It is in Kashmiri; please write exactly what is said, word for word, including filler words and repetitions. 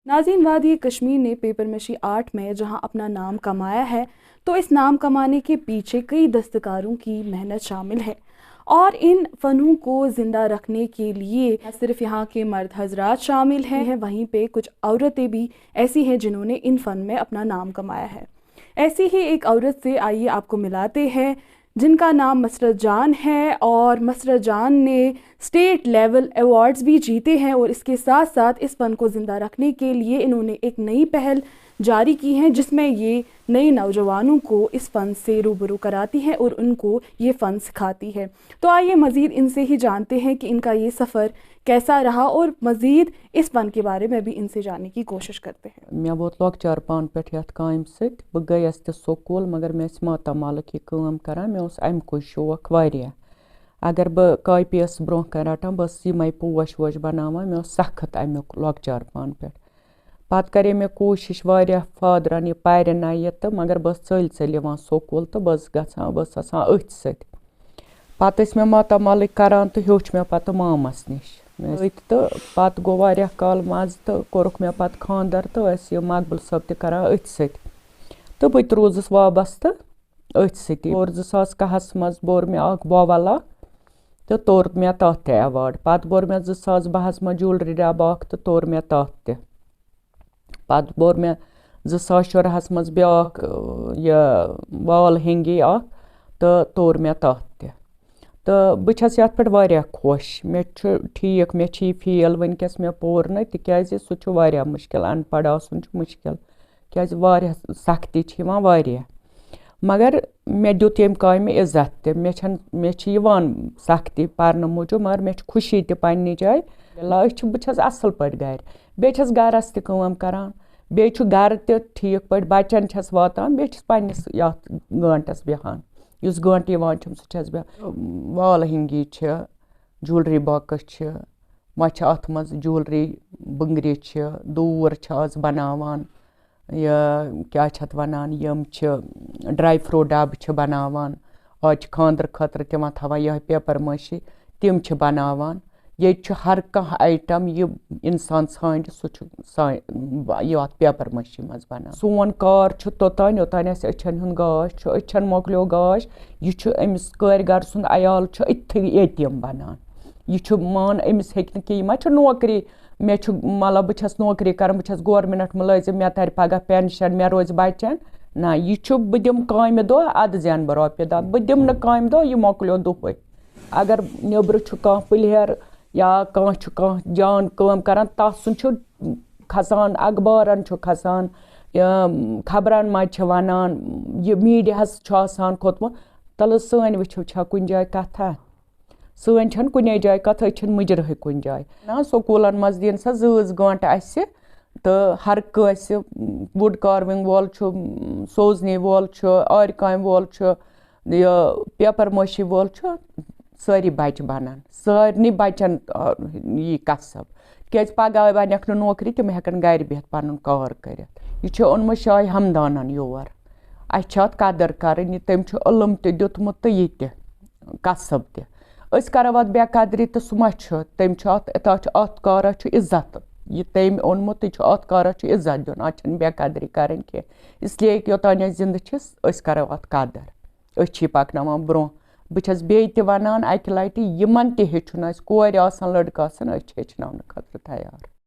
ناظرین، وادی کشمیر نے پیپر مشی آرٹ میں جہاں اپنا نام کمایا ہے، تو اس نام کمانے کے پیچھے کئی دستکاروں کی محنت شامل ہے اور ان فنوں کو زندہ رکھنے کے لیے نہ صرف یہاں کے مرد حضرات شامل ہیں، وہیں پہ کچھ عورتیں بھی ایسی ہیں جنہوں نے ان فن میں اپنا نام کمایا ہے۔ ایسی ہی ایک عورت سے آئیے آپ کو ملاتے ہیں، جن کا نام مسرت جان ہے اور مسرت جان نے اسٹیٹ لیول ایوارڈز بھی جیتے ہیں اور اس کے ساتھ ساتھ اس فن کو زندہ رکھنے کے لیے انہوں نے ایک نئی پہل جاری کی ہے، جس میں یہ نئے نوجوانوں کو اس فن سے روبرو کراتی ہے اور ان کو یہ فن سکھاتی ہے۔ تو آئیے مزید ان سے ہی جانتے ہیں کہ ان کا یہ سفر کیسا رہا اور مزید اس فن کے بارے میں بھی ان سے جاننے کی کوشش کرتے ہیں۔ مےٚ ووت لۄکچار پانہٕ پٮ۪ٹھ یَتھ کامہِ سۭتۍ۔ بہٕ گٔیَس تہِ سکوٗل، مگر مےٚ ٲسۍ ماتامالٕکۍ یہِ کٲم کَران، مےٚ اوس اَمہِ کُے شوق واریاہ۔ اگر بہٕ کاپی ٲسٕس برٛونٛہہ کَنہِ رَٹان، بہٕ ٲسٕس یِمَے پوش ووش بَناوان، مےٚ اوس سَخت اَمیُک لۄکچار پانہٕ پٮ۪ٹھ۔ پَتہٕ کَرے مےٚ کوٗشِش واریاہ فادرَن یہِ پَرِ نَیہِ تہٕ، مگر بہٕ ٲسٕس ژٔلۍ ژٔلۍ یِوان سکوٗل تہٕ بہٕ ٲسٕس گژھان، بہٕ ٲسٕس آسان أتھۍ سۭتۍ۔ پَتہٕ ٲسۍ مےٚ ماتامالٕکۍ کَران تہٕ ہیوٚچھ مےٚ پَتہٕ مامَس نِش۔ مےٚ ٲسۍ أتھۍ تہٕ پَتہٕ گوٚو واریاہ کال منٛزٕ تہٕ کوٚرُکھ مےٚ پَتہٕ خانٛدَر تہٕ ٲسۍ یہِ مقبول صٲب تہِ کَران أتھۍ سۭتۍ۔ تہٕ بہٕ تہِ روٗزٕس وابستہٕ أتھۍ سۭتی۔ اور زٕ ساس کاہَس منٛز بوٚر مےٚ اَکھ bowel اَکھ تہٕ توٚر مےٚ تَتھ تہِ ایوارڈ۔ پَتہٕ بوٚر مےٚ زٕ ساس بَہَس منٛز جولری ڈَبہٕ اَکھ تہٕ توٚر مےٚ تَتھ تہِ۔ پَتہٕ بوٚر مےٚ زٕ ساس شُراہَس منٛز بیٛاکھ، اۭں، یہِ وال ہینگی اَکھ تہٕ توٚر مےٚ تَتھ تہِ۔ تہٕ بہٕ چھَس یَتھ پٮ۪ٹھ واریاہ خۄش۔ مےٚ چھُ ٹھیٖک، مےٚ چھِ یہِ فیٖل وٕنکیٚس مےٚ پوٚر نہٕ، تِکیٛازِ سُہ چھُ واریاہ مُشکِل، اَن پَڑھ آسُن چھُ مُشکِل، کیٛازِ واریاہ سختی چھِ یِوان واریاہ۔ مگر مےٚ دیُت ییٚمہِ کامہِ عزت تہِ۔ مےٚ چھَنہٕ، مےٚ چھِ یِوان سختی پَرنہٕ موٗجوٗب، مگر مےٚ چھِ خوشی تہِ پنٛنہِ جایہِ۔ أسۍ چھِ، بہٕ چھَس اَصٕل پٲٹھۍ گَرِ، بیٚیہِ چھَس گَرَس تہِ کٲم کَران، بیٚیہِ چھُ گَرٕ تہِ ٹھیٖک پٲٹھۍ، بَچَن چھَس واتان، بیٚیہِ چھَس پنٛنِس یَتھ گٲنٛٹَس بیٚہان۔ یُس گٲنٛٹہٕ یِوان چھُم، سُہ چھَس بیٚہان۔ وال ہینگی چھِ، جولری باکٕس چھِ، وۄنۍ چھِ اَتھ منٛز جولری، بٕنٛگرِ چھِ، دوٗر چھِ آز بَناوان، یہِ کیٛاہ چھِ اَتھ وَنان، یِم چھِ ڈرٛاے فروٗٹ ڈَبہٕ چھِ بَناوان۔ آز چھِ خانٛدرٕ خٲطرٕ تِمَن تھاوان یِہوٚے پیپَر مٲشی، تِم چھِ بَناوان۔ ییٚتہِ چھُ ہر کانٛہہ آیٹَم، یہِ اِنسان ژھانٛڈِ، سُہ چھُ سا-، یہِ اَتھ پیپَر مٲشی منٛز بَنان۔ سون کار چھُ توٚتام، یوٚتام اَسہِ أچھَن ہُنٛد گاش چھُ، أچھَن مۄکلیو گاش، یہِ چھُ أمِس کٲرۍ گر سُنٛد عیال چھُ أتھی ییٚتہِ یِم بَنان۔ یہِ چھُ مان، أمِس ہیٚکہِ نہٕ کینٛہہ، یہِ ما چھُ نوکری، مےٚ چھُ، مطلب، بہٕ چھَس نوکری کَران، بہٕ چھَس گورمِنٹ مُلٲزِم، مےٚ تَرِ پَگاہ پٮ۪نشَن، مےٚ روزِ بَچَن۔ نہ، یہِ چھُ، بہٕ دِمہٕ کامہِ دۄہ، اَدٕ زینہٕ بہٕ رۄپیہِ دَہ، بہٕ دِمہٕ نہٕ کامہِ دۄہ، یہِ مۄکلیو دۄہَے۔ اگر نیٚبرٕ چھُ کانٛہہ پٕلیر یا کانٛہہ چھُ کانٛہہ جان کٲم کَران، تَس سُنٛد چھُ کھسان، اخبارَن چھُ کھسان، یہِ خبرَن منٛز چھِ وَنان، یہِ میٖڈیاہَس چھُ آسان کھوٚتمُت، تَلہٕ سٲنۍ وٕچھِو، چھا کُنہِ جایہِ کَتھا؟ سٲنۍ چھَنہٕ کُنے جایہِ کَتھ، أسۍ چھِنہٕ مُجرٕہٕے کُنہِ جایہِ۔ نہ، سکوٗلَن منٛز دِن سا زٕ زٕ گٲنٛٹہٕ اَسہِ، تہٕ ہر کٲنٛسہِ، وُڈ کاروِنٛگ وول چھُ، سوزنہِ وول چھُ، آرِ کامہِ وول چھُ، یہِ پیپَر مٲشی وول چھُ، سٲری بَچہِ بَنَن، سارنٕے بَچَن، آ، یی کَسب۔ کیٛازِ پَگاہ بَنٮ۪کھ نہٕ نوکری، تِم ہٮ۪کَن گَرِ بِہِتھ پَنُن کار کٔرِتھ۔ یہِ چھُ اوٚنمُت شاہِ ہمدانَن یور۔ اَسہِ چھِ اَتھ قدٕر کَرٕنۍ، یہِ تٔمۍ چھُ علم تہِ دیُتمُت تہٕ یہِ تہِ۔ کسب تہِ۔ أسۍ کرو اتھ بے قدری تہٕ سُہ ما چھُ؟ تٔمۍ چھُ اتھ، تتھ چھُ، اتھ کارس چھُ عزت۔ یہِ تٔمۍ اوٚنمُت، تہِ چھُ اتھ کارس چھُ عزت دیُن، اتھ چھنہٕ بے قدری کرٕنۍ کینٛہہ۔ اس لیے یوٚتام أسۍ زندٕ چھِس، أسۍ کرو اتھ قدر۔ أسۍ چھِ یہِ پکناوان برونٛہہ۔ بہٕ چھس بیٚیہِ تہِ ونان اکہِ لٹہِ، یِمن تہِ ہیٚچھُن آسہِ، کورِ آسن، لڑکہٕ آسن، أسۍ چھِ ہیٚچھناونہٕ خٲطرٕ تیار۔